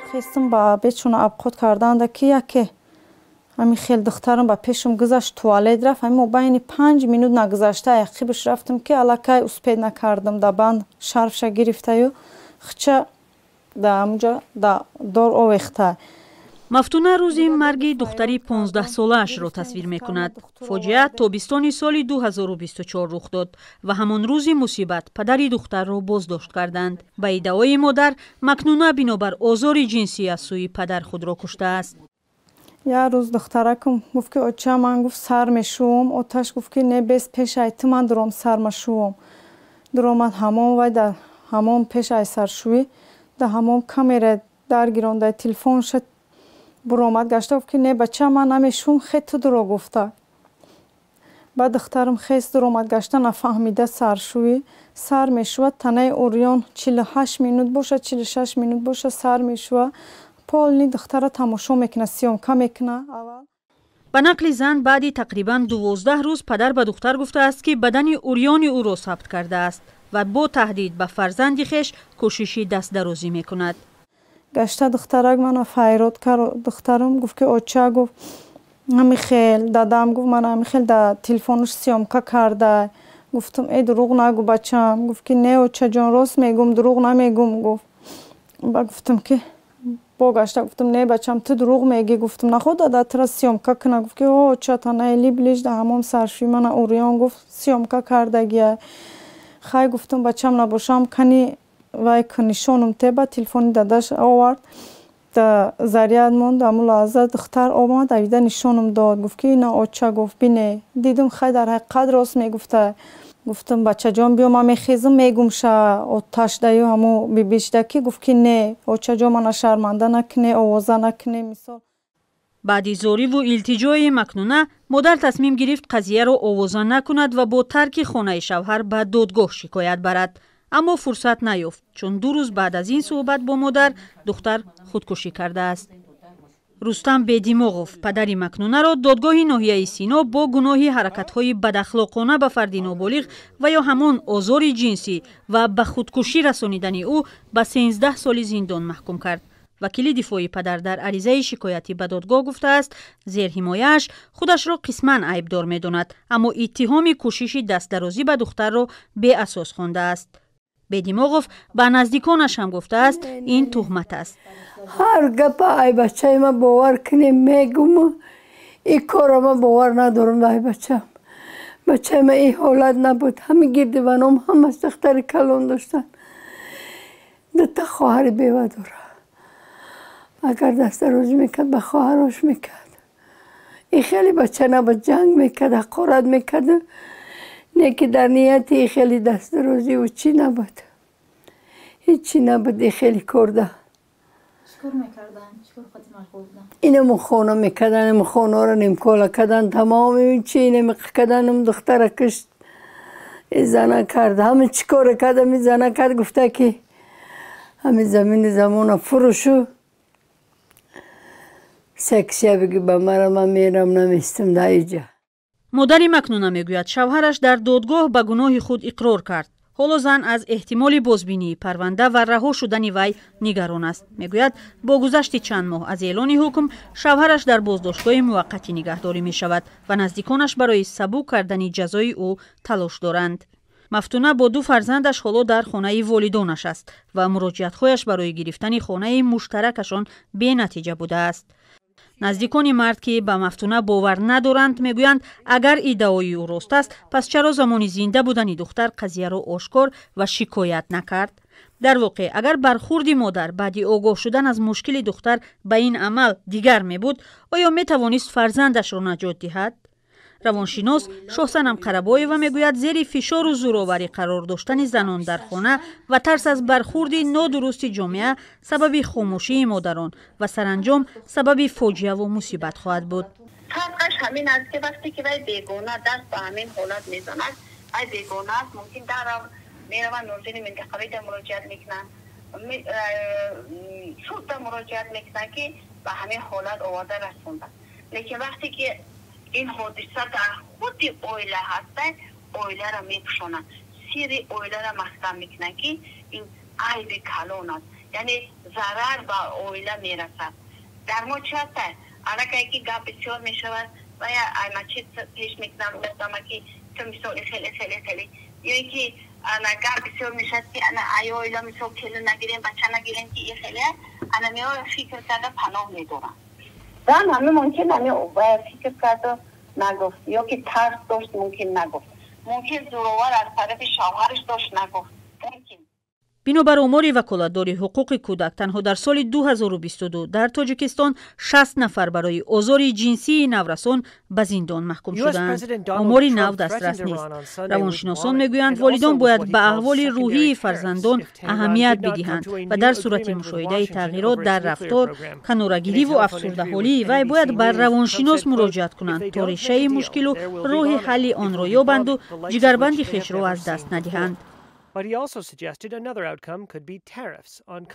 Хестам ба бечуна обход карданда, ки яке ҳамин хел духтарам ба пешам гузашт, туалет рафт. Ҳамин мобайни 5 минут нагузашта ақибаш рафтам, ки аллакай успеть накардам, да банд шарфша гирифтаю хча да ҳамунҷа да дор овехта. Мафтуна рӯзи марги духтари 15-солаашро тасвир мекунад. Фоҷиа тобистони соли 2024 рух дод ва ҳамон рӯзи мусибат падари духтарро боздошт карданд. Ба иддаои модар, Макнуна бинобар озори ҷинсӣ аз сӯи падар худро куштааст. Як рӯз духтаракам гуфт, ки оча, ман, гуфт, сар мешӯвам. Оташ гуфт, ки не, бес, пеш ай ту ман дуром, сар машӯвам. Дуромад ҳамом, вай дар ҳамом пеш ай саршӯӣ дар ҳамом камера даргиронда, телефонша буромад, гашта гуфт, ки не, бача, ман намешӯвам, хе ту дуро гуфта. Баъд духтарам хес дуромад, гашта нафаҳмида саршӯӣ сар мешӯвад, танаи урён, 48 минут бошад, 46 минут бошад, сар мешӯвад, полный духтара тамошо мекунад, съёмка мекунад аввал. Ба нақли зан, баъди тақрибан 12 рӯз падар ба духтар гуфтааст, ки бадани урёни ӯро сабт кардааст ва бо таҳдид ба фарзанди хеш кӯшиши дастдарозӣ мекунад. Гашта духтарак мана файрод кард. Духтарам гуфт, ки оча, гуфт, ҳами хел дадам гуфт, мана ҳами хел да телефонаш съёмка карда. Гуфтам: э, дурӯғ нагӯ, бачам. Гуфт, ки не, очаҷон, рост мегӯм, дурӯғ намегӯм, гуфт. Ба гуфтам, ки бо гашта гуфтам: не, бачам, ту дурӯғ мегӣ. Гуфтам: наход дада тура съёмка куна? Гуфт, ки о, оча, танаи либлиш да ҳамом саршӯӣ мана урён, гуфт, съёмка кардагия. Хай, гуфтам, бачам, набошам, кани вай нишонум те. Ба телефони дадаш овард, да заряд монд. Ҳамун лаҳза духтар омад, авида нишонум дод, гуфт, ки ина, оча, гуфт, бине. Дидум, хай, дар ҳақиқат рост мегуфта. Гуфтам: бачаҷон, биё, ман мехезам, мегумша оташ даю ҳаму бибишда, ки гуфт, ки не, очаҷон, мана шарманда накуне, овоза накуне, мисол. Баъди зориву илтиҷои Макнуна модар тасмим гирифт қазияро овоза накунад ва бо тарки хонаи шавҳар ба додгоҳ шикоят барад, аммо фурсат наёфт, чун 2 рӯз баъд аз ин суҳбат бо модар духтар худкушӣ кардааст. Рустам Бедимоғов, падари Макнунаро додгоҳи ноҳияи Сино бо гуноҳи ҳаракатҳои бадахлоқона ба фарди ноболиғ ва ё ҳамон озори ҷинсӣ ва ба худкушӣ расонидани ӯ ба 13 соли зиндон маҳкум кард. Вакили дифои падар дар аризаи шикоятӣ ба додгоҳ гуфтааст, зерҳимояаш худашро қисман айбдор медонад, аммо иттиҳоми кӯшиши дастдарозӣ ба духтарро беасос хондааст. Бедимоғов ба наздиконаш ҳам гуфтааст, ин туҳмат аст. Ҳар гапа ай бачаи ман бовар кунем, мегум, и кора ман бовар надорам. Ай бачам, бачаи ман ин ҳолат набуд. Ҳами гирди ваном ҳамаш духтари калон доштанд, дута хоҳари бева дора. Агар дастдарозӣ мекард, ба хоҳарош мекард. Ин хеле бача набуд, ҷанг мекард, ҳақорат мекард, не ки дар нияти и хеле дастдарозиву чӣ набуд, ҳеччи набуд и хеле корда. Инаму хона мекардан, инаму хонаро нимкола кардан, тамоми чи инамиқа карданам, духтара кишт, зана кард, ҳама чӣ коре кард, ами зана кард. Гуфта, ки ҳами замини замона фурӯшу сексия биги ба мара, ман мерам, наместам да иҷа. Модари Макнуна мегӯяд, шавҳараш дар додгоҳ ба гуноҳи худ иқрор кард. Ҳоло зан аз эҳтимоли бозбинии парванда ва раҳо шудани вай нигарон аст. Мегӯяд, бо гузашти чанд моҳ аз эълони ҳукм шавҳараш дар боздоштгоҳи муваққатӣ нигаҳдорӣ мешавад ва наздиконаш барои сабук кардани ҷазои ӯ талош доранд. Мафтуна бо ду фарзандаш ҳоло дар хонаи волидонаш аст ва муроҷиатҳояш барои гирифтани хонаи муштаракашон бенатиҷа будааст. Наздикони мард, ки ба Мафтуна бовар надоранд, мегӯянд, агар иддаои ӯ рост аст, пас чаро замони зинда будани духтар қазияро ошкор ва шикоят накард? Дар воқеъ, агар бархурди модар баъди огоҳ шудан аз мушкили духтар ба ин амал дигар мебуд, оё метавонист фарзандашро наҷот диҳад? Равоншинос Шоҳсанам Қарабоева мегӯяд, зери фишору зӯроварӣ қарор доштани занон дар хона ва тарс аз бархурди нодурусти ҷомеа сабаби хомӯшии модарон ва саранҷом сабаби фоҷиаву мусибат хоҳад буд. Фарқаш ҳамин аст, ки вақте ки вай бегона даст ба ҳамин ҳолат мезанад, вай бегона аст, мумкин дарав мераванд, нурдини минтақавида муроҷиат мекунанд, судда муроҷиат мекунанд, ки ба ҳамин ҳолат оварда расонданд. Лекин вақте ки ин ҳодиса дар худи оила ҳаста, оиларо мепӯшонанд, сирри оиларо маҳкам мекунанд, ки ин айби калон аст. Яъне зарар ба оила мерасад. Дар мо чи ҳаста, аллакай ки гап бисёр мешавад ва аймачи пеш мекунам, одама ки ту мисол хеле хеле хеле, ё ин ки ана гап бисёр мешавад, ки ана ай оила мисол келин нагирем, бача нагирем, ки и хеле ана мео фикр карда паноҳ медорам. Зан ҳами мумкин ҳами фикр карда нагуфт, ё ки тарс дошт, мумкин нагуфт, мумкин зӯровар аз тарафи шавҳараш дошт, нагуфт, мумкин. Бинобар омори ваколатдори ҳуқуқи кӯдак, танҳо дар соли 2022 дар Тоҷикистон 60 нафар барои озори ҷинсии наврасон ба зиндон маҳкум шуданд. Омори нав дастрас нест. Равоншиносон мегӯянд, волидон бояд ба аҳволи рӯҳии фарзандон аҳамият бидиҳанд ва дар сурати мушоҳидаи тағйирот дар рафтор, канорагириву афсурдаҳолии вай бояд ба равоншинос муроҷиат кунанд, то решаи мушкилу роҳи ҳалли онро ёбанду ҷигарбанди хешро аз даст надиҳанд. But he also suggested another outcome could be tariffs on